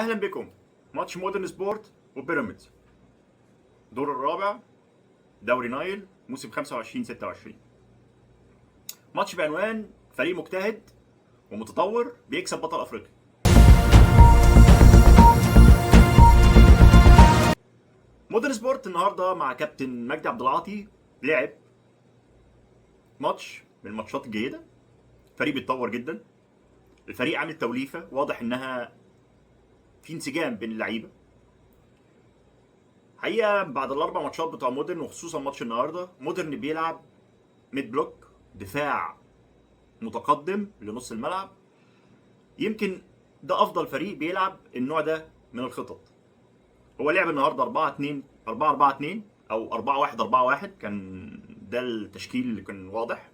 اهلا بكم. ماتش مودرن سبورت وبيراميدز، دور الرابع، دوري نايل، موسم 25 26. ماتش بعنوان فريق مجتهد ومتطور بيكسب بطل افريقيا. مودرن سبورت النهارده مع كابتن مجدي عبد العاطي لعب ماتش من الماتشات الجيدة. فريق بيتطور جدا، الفريق عامل توليفة واضح انها في انسجام بين اللعيبة. حقيقة بعد الاربع ماتشات بتوع مودرن وخصوصا ماتش النهارده، مودرن بيلعب mid block، دفاع متقدم لنص الملعب. يمكن ده افضل فريق بيلعب النوع ده من الخطط. هو لعب النهارده 4 2 4 4 2 او 4 1 4 1، كان ده التشكيل اللي كان واضح.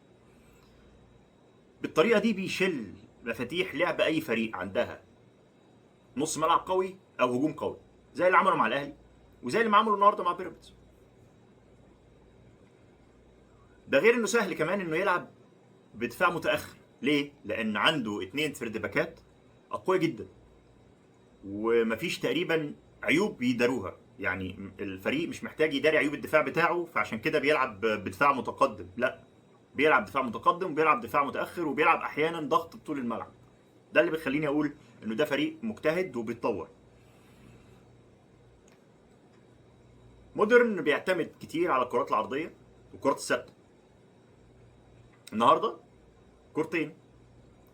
بالطريقة دي بيشل مفاتيح لعب اي فريق عندها نص ملعب قوي او هجوم قوي، زي اللي عمله مع الاهلي وزي اللي عمله النهارده مع بيراميدز. ده غير انه سهل كمان انه يلعب بدفاع متاخر. ليه؟ لان عنده 2 third باكات اقوياء جدا ومفيش تقريبا عيوب بيداروها. يعني الفريق مش محتاج يداري عيوب الدفاع بتاعه، فعشان كده بيلعب بدفاع متقدم. لا، بيلعب دفاع متقدم وبيلعب دفاع متاخر وبيلعب احيانا ضغط طول الملعب. ده اللي بيخليني اقول انه ده فريق مجتهد وبيتطور. مودرن بيعتمد كتير على الكرات العرضية والكرات الثابتة. النهارده كورتين،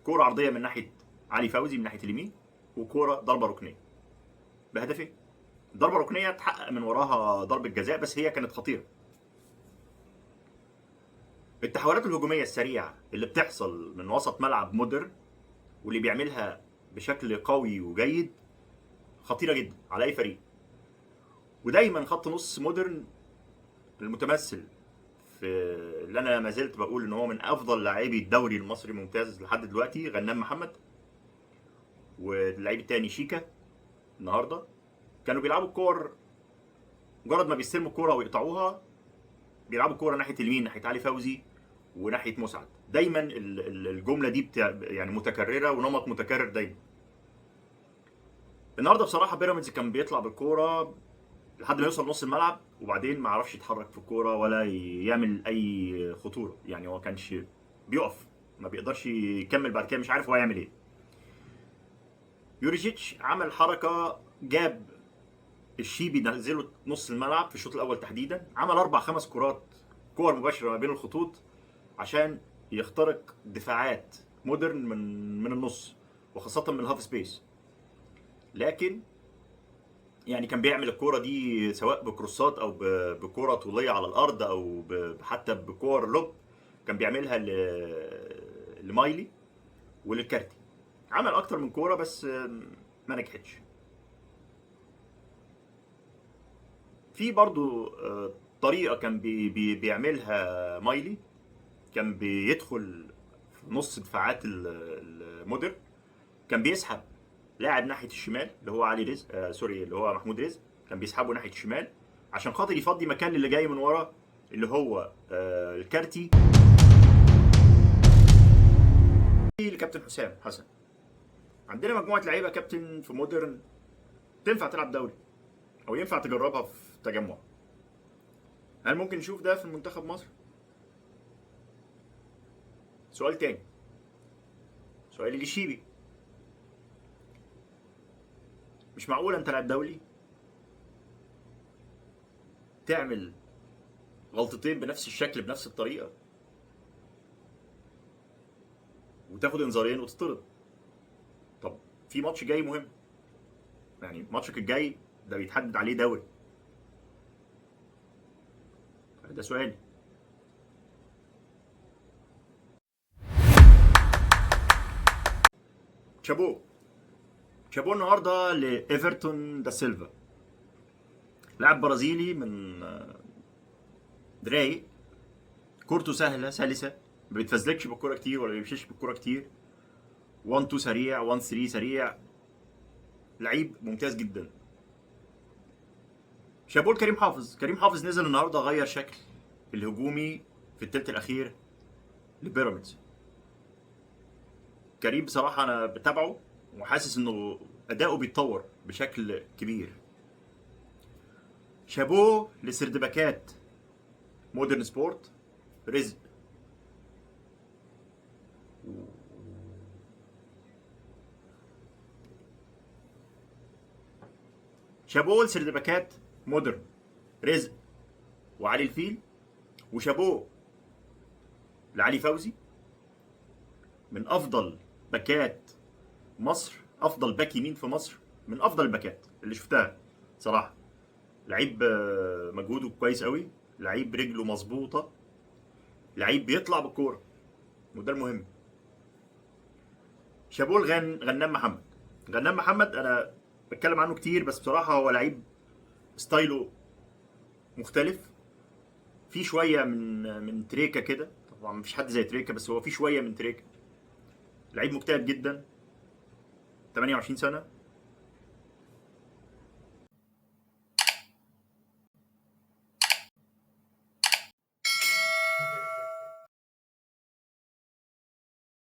كورة عرضية من ناحية علي فوزي من ناحية اليمين، وكوره ضربه ركنيه بهدفين. ضربه ركنيه اتحقق من وراها ضربه جزاء، بس هي كانت خطيرة. التحولات الهجومية السريعة اللي بتحصل من وسط ملعب مودرن واللي بيعملها بشكل قوي وجيد خطيرة جدا على اي فريق. ودايما خط نص مودرن المتمثل في اللي انا ما زلت بقول ان هو من افضل لاعبي الدوري المصري الممتاز لحد دلوقتي، غنام محمد، واللعيب التاني شيكا، النهارده كانوا بيلعبوا الكور مجرد ما بيستلموا الكورة ويقطعوها بيلعبوا الكورة ناحية اليمين، ناحية علي فوزي وناحية مسعد. دايما الجملة دي يعني متكررة ونمط متكرر دايما. النهارده بصراحة بيراميدز كان بيطلع بالكورة لحد ما يوصل نص الملعب وبعدين ما عرفش يتحرك في الكورة ولا يعمل اي خطورة. يعني هو كانش بيقف، ما بيقدرش يكمل بعد كده، مش عارف هو يعمل ايه. يوريتش عمل حركة، جاب الشيبي نزله نص الملعب في الشوط الاول تحديدا، عمل 4 5 كرات، كور مباشرة ما بين الخطوط عشان يخترق دفاعات مودرن من النص وخاصة من ال half space. لكن يعني كان بيعمل الكورة دي سواء بكروسات او بكوره طوليه على الارض او حتى بكور lob، كان بيعملها لمايلي وللكارتي. عمل اكتر من كورة بس ما نجحتش. في برضو طريقه كان بي بي بيعملها مايلي، كان بيدخل في نص دفاعات المودرن، كان بيسحب لاعب ناحية الشمال اللي هو علي رزق، sorry اللي هو محمود رزق، كان بيسحبه ناحية الشمال عشان خاطر يفضي مكان اللي جاي من ورا اللي هو الكارتي لكابتن حسام حسن. عندنا مجموعة لعيبة كابتن في مودرن تنفع تلعب دوري او ينفع تجربها في تجمع. هل ممكن نشوف ده في المنتخب مصر؟ سؤال تاني، سؤالي لشيبي، مش معقول انت لاعب دولي تعمل غلطتين بنفس الشكل بنفس الطريقة وتاخد انذارين وتطرد. طب في ماتش جاي مهم، يعني ماتشك الجاي ده بيتحدد عليه دوري. ده سؤالي. شابو شابو النهارده لايفرتون دا سيلفا، لاعب برازيلي من درايق، كورته سهلة سلسه، ما بيتفزلكش بالكورة كتير ولا بيمشيش بالكورة كتير، 1 2 سريع، 1 3 سريع، لعيب ممتاز جدا. شابو كريم حافظ. كريم حافظ نزل النهارده غير شكل الهجومي في الثلث الاخير لبيراميدز. كريم بصراحة انا بتابعه وحاسس انه اداؤه بيتطور بشكل كبير. شابوه لسردباكات مودرن سبورت، رزق شابوه لسردباكات مودرن، رزق وعلي الفيل، وشابوه لعلي فوزي، من افضل باكات مصر، افضل باك يمين في مصر، من افضل الباكات اللي شفتها صراحة. لعيب مجهوده كويس قوي، لعيب رجله مظبوطة، لعيب بيطلع بالكورة وده المهم. شابوه غنام محمد. غنام محمد انا بتكلم عنه كتير، بس بصراحة هو لعيب ستايله مختلف، في شوية من تريكا كده، طبعا مفيش حد زي تريكا، بس هو في شوية من تريكا. لعيب مجتهد جدا، 28 سنة،